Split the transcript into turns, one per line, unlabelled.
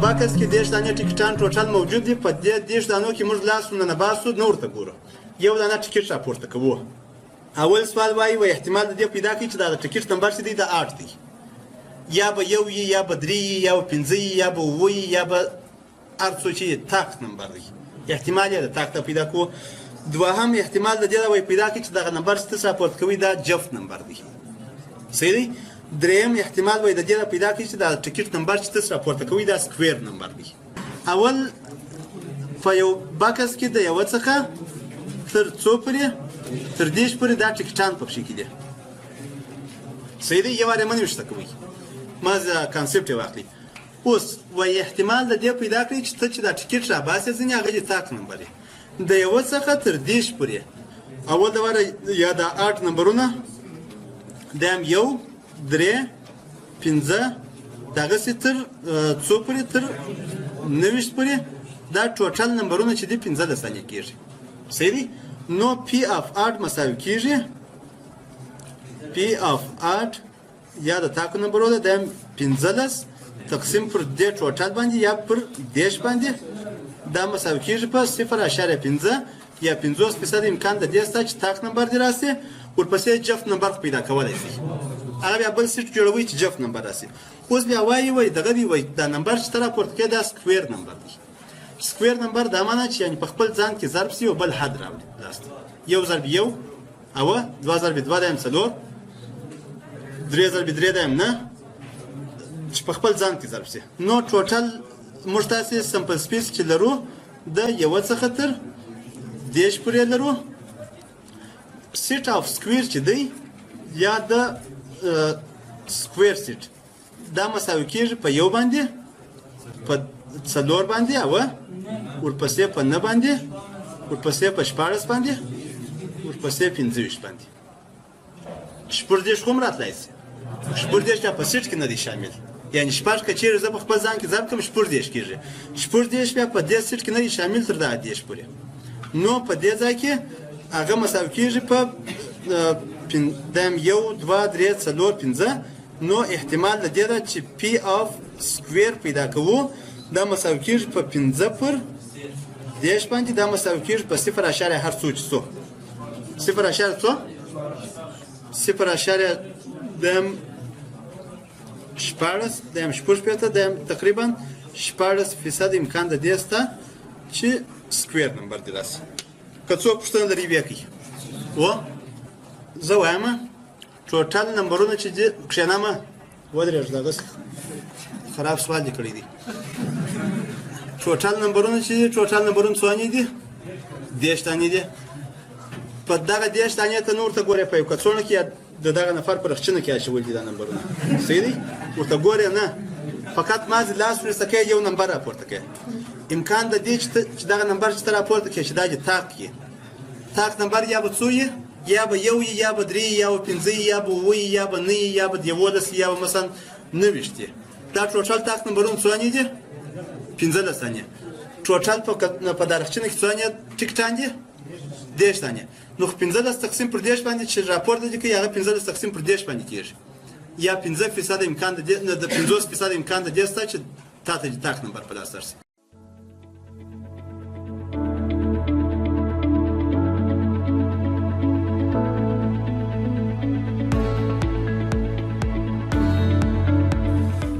بکس کې 30 دانې ټیکټان ټوټل موجود دي. په دې 30 دانو کې موږ لاس نه باسو، نه ورته ګورو، یو دانه ټیکټ راپورته کوو. اول سوال وایي وایي احتمال د دې پیدا کړي چې دا د ټیکټ نمبر چې دی دا 8 دی، یا به یو وي، یا به درې وي، یا به پنځه وي، یا به اووه وي، یا به هر څو چې طاق نمبر دی، احتمال یې د طاق ته پیدا کوو. دوهم احتمال د دې دا وایي پیدا کړي چې دغه نمبر چې تاسو راپورته کوئ دا جفت نمبر دی، صحیح دی. دریم احتمال وایي د دې دا پیدا کړي چې دا ټیکټ نمبر چې تاسو راپورته کوئ دا square نمبر دی. اول په یو بکس کې د یوه څخه تر څو پورې، تر 30 پورې دا ټیکټان پکښې کې دي، صحیح دی. یو وار یې مه نوشته کوئ، مازې concept یې واخلئ. اوس وایي احتمال د دې پیدا کړئ چې ته چې دا ټیکټ راباسې ځینې هغه دې طاق نمبر یې د یوه څخه تر 30 پورې. اول د واره یا دا 8 نمبرونه دا هم 1 3 5 دغسې تر څو پورې، تر 29 پورې دا ټوټل نمبرونه چې دي 15 دانې کېږي، صحیح دی. نو P of 8 مساوي کېږي P of 8 یا د تاکو نمبرو ده، دا هم 15 تقسیم پر دې ټوټل باندې یا پر 30 باندې، دا مساوي کېږي په 0.5 یا 50% امکان د دې شته چې تاک نمبر دې راسي، ورپسې جفت نمبر پیدا کولی شي. هغه بیا بل set جوړوي چې جفت نمبر راسي. اوس بیا وایي وایي دغه دی وایي دا نمبر چې ته راپورته کوې دا square نمبر دی. square نمبر دا معنا چې یعنې په خپل ځان کې ضرب سي او بل حد راوړي لاسته. 1 ضرب 1 او 2 ضرب 2 دا هم 4، 3 ضرب 3 دا هم نه، چې په خپل ځان کې ضرب سي. نو ټوټل موږ تاسې sample space چې لرو د یوه څخه تر 30 پورې لرو. set of square چې دی یا د square set دا مساوي کېږي په یو باندې، په 4 باندې او ورپسې په 9 باندې، ورپسې په 16 باندې، ورپسې 25 باندې. 36 خو هم راتلای شي، 36 بیا په set کې نه دی شامل، یعنې شپږ که چیرې زه په خپل ځان کې ضرب کړم 36 کېږي، 36 بیا په دې set کې نه دی شامل تر دغه 30 پورې. نو په دې ځای کې هغه مساوي کېږي په دیم 1 2 3 4 5. نو احتمال د دې ده چې P of square پیدا کوو دا مساوي کېږي په 5 پر 30 باندې، دا مساوي کېږي په صفر اعشاریه هر څو چې څو، صفر اعشاریه څو، صفر اعشاریه دیم 16، دیم 66، دیم تقریبا 16% امکان د دې شته چې square نمبر دې راسي. که څوک پوښتنه لري بیا کوي. و زه وایم ټوټل نمبرونه چې دي کښېنمه ودرېږه، دغه خراب سوال دې کړی دی. ټوټل نمبرونه چې دي، ټوټل نمبرونه څو دانې دي؟ 30 دانې دي. په دغه 30 دانې ته نور ته ګورې په یو کڅوړه کې د دغه نفر په رخچنه کې اچول دي دا نمبرونه، صحیح دی؟ ورته ګورې نه، فقط مازې لاس ورته کوې یو نمبر راپورته کوې. امکان د دې چې دغه نمبر چې ته راپورته کړې چې دا دې طاق کړي، طاق نمبر یا به څو وي، یا به یو وي، یا به درې، یا به پنځه، یا به اووه، یا به 9، یا به 11، یا به مثلا 29 دي. دا ټوټل طاق نمبرونه څو دانې دي؟ 15 دانې. ټوټل په دا رخچنه کې څو دانې ټیکټان دي؟ 30 دانې. نو 15 تقسیم پر 30 باندې چې راپورته دي کوي هغه 15 تقسیم پر 30 باندې کېږي، یا 5% امکان د دې، نه د 50% امکان د دې شته چې تا ته دې طاق نمبر په لاس درشي.